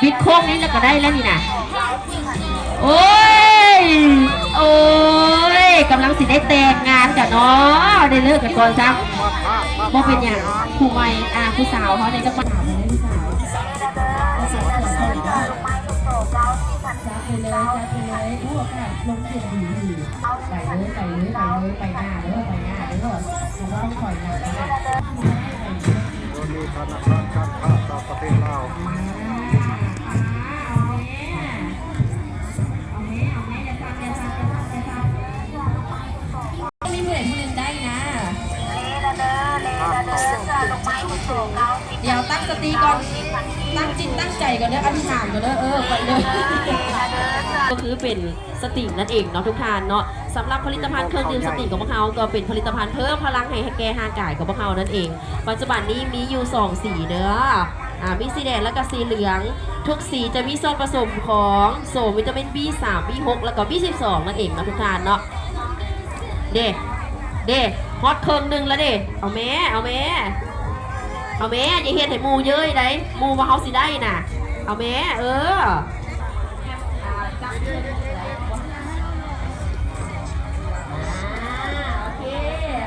ບິດໂຄ້ງນີ້ແລ້ວກໍໄດ້ແລ້ວນີ້ນະ. ໂອ້ຍ ໂອ້ຍ ກຳລັງຊິໄດ້ແຕ່ງງານກັນເນາະ ໄດ້ເລີກກັນກ່ອນຊ້ຳ ບໍ່ເປັນຫຍັງ. ຜູ້ໃໝ່ ອ່າ ຜູ້ສາວເຮົານີ້ກໍມາ ຈັບໄປເລີຍ ຈັບໄປເລີຍ ໂອ້ ໂອກາດລົງທຶນດີໆ ໄປເລີຍ ໄປເລີຍ ໄປເລີຍ ໄປໜ້າເດີ ໄປໜ້າເດີ ບໍ່ຕ້ອງຖອຍຫຼັງນະ. ໂດຍມີທະນາຄານການຄ້າຕ່າງປະເທດລາວ ອ່າ ອ່າ ເອົາແມ່ ເອົາແມ່ ເອົາແມ່ ຢ່າຊັກ ຢ່າຊັກ ຢ່າຊັກ ຢ່າຊັກ ມີຜູ້ໃດຜູ້ໜຶ່ງໄດ້ນະ. ດຽວຕັ້ງສະຕິກ່ອນ ຕັ້ງຈິດຕັ້ງໃຈກ່ອນເດີ ອະທິຖານກ່ອນເດີ ເອີ ໄປເລີຍ ກໍຄືເປັນ ສະຕິງນັ້ນເອງເນາະທຸກທ່ານເນາະ. ສຳລັບຜະລິດຕະພັນເຄື່ອງດື່ມສະຕິງຂອງພວກເຮົາ ກໍເປັນຜະລິດຕະພັນເພີ່ມພະລັງໃຫ້ແກ່ຮ່າງກາຍຂອງພວກເຮົານັ້ນເອງ. ປັດຈຸບັນນີ້ມີຢູ່ສອງສີເດີ ອ່າ ມີສີແດງ ແລະກະສີເຫຼືອງ. ທຸກສີຈະມີສ່ວນປະສົມຂອງໂສມວິຕາມິນ ບີສາມ ບີຫົກ ແລະກະບີສິບສອງນັ້ນເອງເນາະທຸກທ່ານເນາະ. ເດ້ ເດ້ ຮອດເຄິ່ງໜຶ່ງແລ້ວເດ້. ເອົາແມ້ ເອົາແມ້ ເອົາແມ້ ຢ່າເຮັດໃຫ້ໝູ່ເຍີ້ຍໄດ໋ ໝູ່ວ່າເຮົາຊິໄດ້ນະ. ເອົາແມ້ ເອີ. ອ່າ ຈັບເພິ່ນເລີຍ ອ່າ ໂອເຄ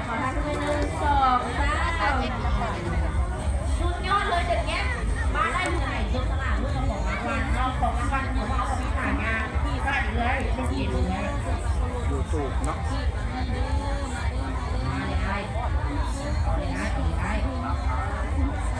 ຂໍທາງເພິ່ນ ໜຶ່ງ ສອງ ສາມ ສຸດຍອດເລີຍ ເຈັບແຍກ ມາໄດ້ມື້ໃດ ຈັບສະຫຼາກເລີຍ ເຈົ້າຂອງລາງວັນ ເຈົ້າຂອງລາງວັນ ຖືວ່າເອົາໄປຫາຍາກ ທີ່ບ້ານເອື້ອຍ ເປັນທີ່ເອື້ອຍ ຢູທູບເນາະ ມາເລີຍອ້າຍ ເອົາເລີຍອ້າຍ ເອົາເລີຍອ້າຍ.